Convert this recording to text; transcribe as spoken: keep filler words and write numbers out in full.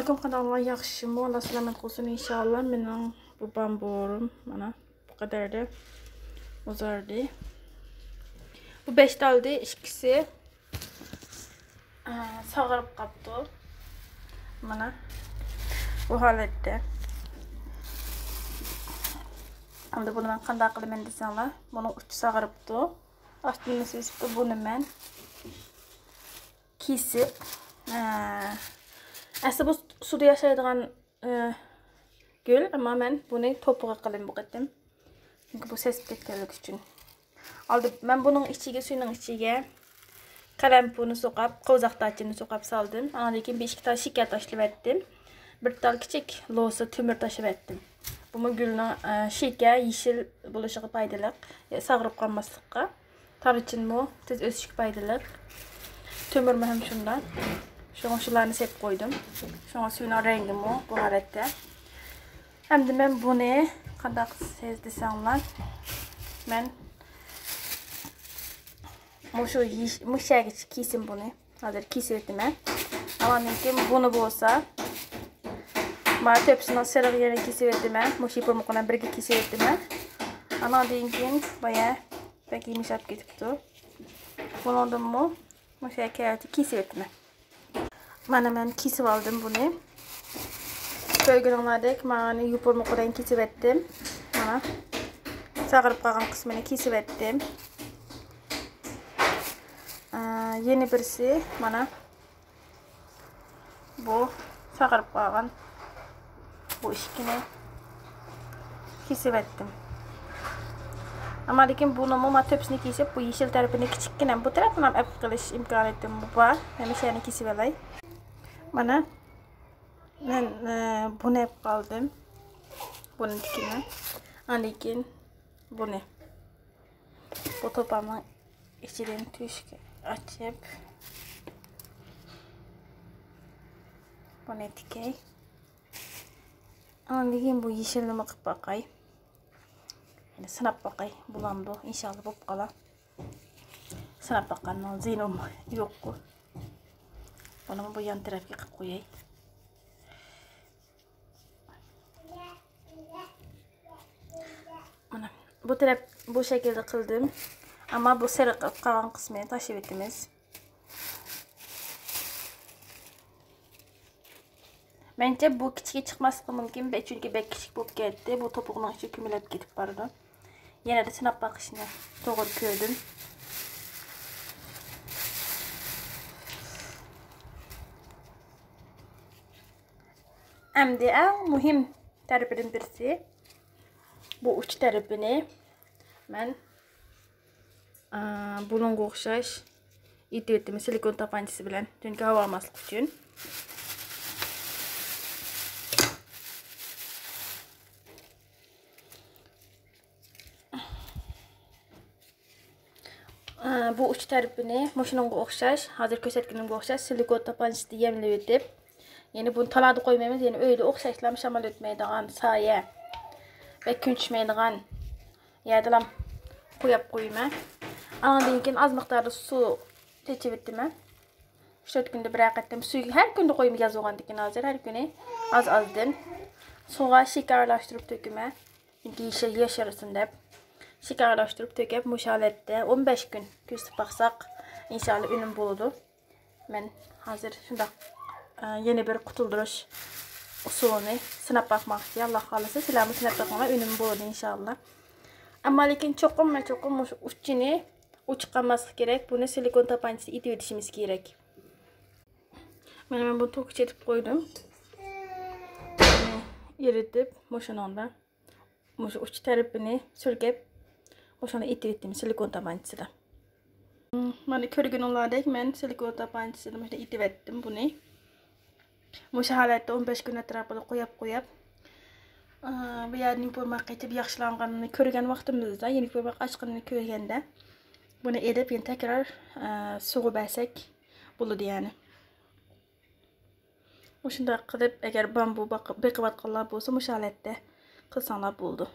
ئەلەيكۇم، قانداقلار، ياخشىمۇ؟ ئاللا سالامەت قىلسۇن ئىنشاللا. مېنىڭ بۇ بامبۇرۇم مانا بۇ قەدەردە ئۇزاردى. بۇ بەش تالدى، ئىككىسى، ئە، ساغىرىپ قاپتۇ. مانا بۇ ھالەتتە. ئەمدى بۇنى مەن قانداق قىلىمەن دېسەڭلار، بۇنىڭ ئۇچى ساغىرىپتۇ. ئاستىنى سېزىپتۇ، بۇنى مەن كېسىپ، ئە، ئەسلى بۇ سۇدا ياشايدىغان، ئە، گۈل، ئەمما مەن بۇنى توپىغا قىلىم بۇ قېتىم. چۈنكى بۇ سېسىپ كەتكەنلىكى ئۈچۈن. ئالدى مەن بۇنىڭ ئىچىگە، سۇينىڭ ئىچىگە قەلەمپۇرنى سوقاپ، قوۋزاق دارچىنىنى سوقاپ سالدىم. ئاندىن كېيىن بىر ئىككى تال شېكەر تاشلىۋەتتىم. بىر تال كىچىك لوسا تۆمۈر تاشلىۋەتتىم. بۇمۇ گۈلنىڭ، ئە، شېكەر، يېشىل بولۇشىغا پايدىلىق، ساغرىپ قالماسلىققا. تارچىنمۇ تېز ئۆسۈشكە پايدىلىق. تۆمۈرمۇ ھەم شۇنداق. شۇڭا شۇلارنى سېلىپ قويدۇم. شۇڭا سۇينىڭ رەڭگىمۇ بۇ ھالەتتە. ئەمدى مەن بۇنى قانداق سېز دېسەڭلار، مەن مۇشۇ يېش-، مۇشۇ يەرگىچە كېسىم بۇنى. ھازىر كېسىۋېتىمەن. ئاندىن كېيىن بۇنى بولسا، مانا تۆپىسىنىڭ سېرىغا يەنە كېسىۋېتىمەن. مۇشۇ يوپۇرمىقى بىلەن بىرگە كېسىۋېتىمەن. ئاندىن كېيىن بايا بەك يۇمشاپ كېتىپتۇ. بۇنىڭدىنمۇ مۇشۇ يەرگە كېسىۋېتىمەن. مانا مەن كېسىۋالدىم بۇنى. كۆرگىنىڭلاردەك مانا يوپۇرمىقى بىلەن كېسىۋەتتىم. مانا ساغىرىپ قالغان قىسمىنى كېسىۋەتتىم. ئە، يەنە بىرسى مانا بۇ ساغىرىپ قالغان بۇ ئىككىنى كېسىۋەتتىم. ئەمما لېكىن بۇنىمۇ مانا تۆپىسىنى كېسىپ، بۇ يېشىل تەرىپىنى كىچىككىنە بۇ تەرەپنى ھەم ئەپ قىلىش ئىمكانىيىتىممۇ بار. ھەمىشە يەنە كېسىۋالاي. مانا مەن، ئە، بۇنى ئەپ قالدىم. بۇنى تىكىمەن. ئاندىن كېيىن بۇنى. بۇ توپامنىڭ ئىچىدىن تۆشۈكى ئاچىپ، بۇنى تىكەي. ئاندىن كېيىن بۇ يېشىلنىمۇ قىلىپ باقاي. يەنە سىناپ باقاي، بولامدۇ؟ ئىنشاللا بولۇپ قالا. سىناپ باققاننىڭ زىيىنى يوققۇ. بۇنىمۇ بۇ يان تەرەپكە قىلىپ قوياي. مانا بۇ تەرەپ بۇ شەكىلدە قىلدىم. ئەمما بۇ سېرىق قالغان قىسمىنى تاشلىۋېتىمىز. مەنچە بۇ كىچىكى چىقماسلىقى مۇمكىن، بە-، چۈنكى بەك كىچىك بولۇپ كەتتى. بۇ توپىغىنىڭ ئىچىگە كۆمۈلۈپ كېتىپ بارىدۇ. يەنە سىناپ باقىشنى توغرا كۆردۈم. ئەمدى ئەڭ مۇھىم تەرىپىدىن بىرسى، بۇ ئۇچ تەرىپىنى مەن، ئا، بۇنىڭغا ئوخشاش ئېتىۋېتىمەن سىلىكون تاپانچىسى بىلەن، چۈنكى ھاۋا ئالماسلىق ئۈچۈن. ئا، بۇ ئۇچ تەرىپىنى مۇشۇنىڭغا ئوخشاش، ھازىر كۆرسەتكىنىمگە ئوخشاش سىلىكون تاپانچىسىدا يەملىۋېتىپ، يەنى بۇنى تالادا قويمايمىز، يەنى ئۆيدە ئوخشاشلا شامال ئۆتمەيدىغان سايە ۋە كۈن چۈشمەيدىغان يەردىلا قويۇپ قويىمەن. ئاندىن كېيىن ئاز مىقداردا سۇ چېچىۋېتىمەن. ئۈچ تۆت كۈندە بىرەر قېتىم سۈيگە، ھەر كۈندە قويما ياز بولغاندىكىن ھازىر ھەر كۈنى ئاز-ئازدىن سۇغا شېكەر ئارىلاشتۇرۇپ تۆكىمەن. چۈنكى يېشىل ياشىرسۇن دەپ شېكەر ئارىلاشتۇرۇپ تۆكۈپ، مۇشۇ ھالەتتە ئون بەش كۈن كۆزىتىپ باقساق، ئىنشاللا ئۈنۈم بولىدۇ. مەن ھازىر شۇنداق، ئە، يەنە بىر قۇتۇلدۇرۇش ئۇسۇلىنى سىناپ باقماقچى. ئاللا خالىسا، سىلەرمۇ سىناپ بېقىڭلار، ئۈنۈم بولىدۇ ئىنشاللا. ئەمما لېكىن چوقۇم، چوقۇم مۇشۇ ئۇچىنى ئوچۇق قالماسلىق كېرەك. بۇنى سىلىكون تاپانچىسى ئېتىۋېتىشىمىز كېرەك. مانا مەن بۇنى توكچە ئېتىپ قويدۇم. بۇنى ئېرىتىپ، مۇشۇنىڭدا مۇشۇ ئۇچ تەرىپىنى سۈركەپ، مۇشۇنى ئېتىۋەتتىم سىلىكون تاپانچىسىدا. مانا كۆرگىنىڭلاردەك مەن سىلىكون تاپانچىسىدا مۇشۇنى ئېتىۋەتتىم بۇنى. مۇشۇ ھالەتتە ئون بەش كۈن ئەتراپىدا قويۇپ، قويۇپ، ئا، بۇ يەردىن يوپۇرماق قېتىپ ياخشىلانغىنىنى كۆرگەن ۋاقتىمىزدا، يەنە يوپۇرماق ئاچقىنىنى كۆرگەندە، بۇنى ئېلىپ يەنە تەكرار، ئا، سۇغا بەرسەك بولىدۇ يەنى. مۇشۇنداق قىلىپ، ئەگەر بامبۇ باقىپ، بېقىۋاتقانلار بولسا، مۇشۇ ھالەتتە قىلساڭلار بولىدۇ.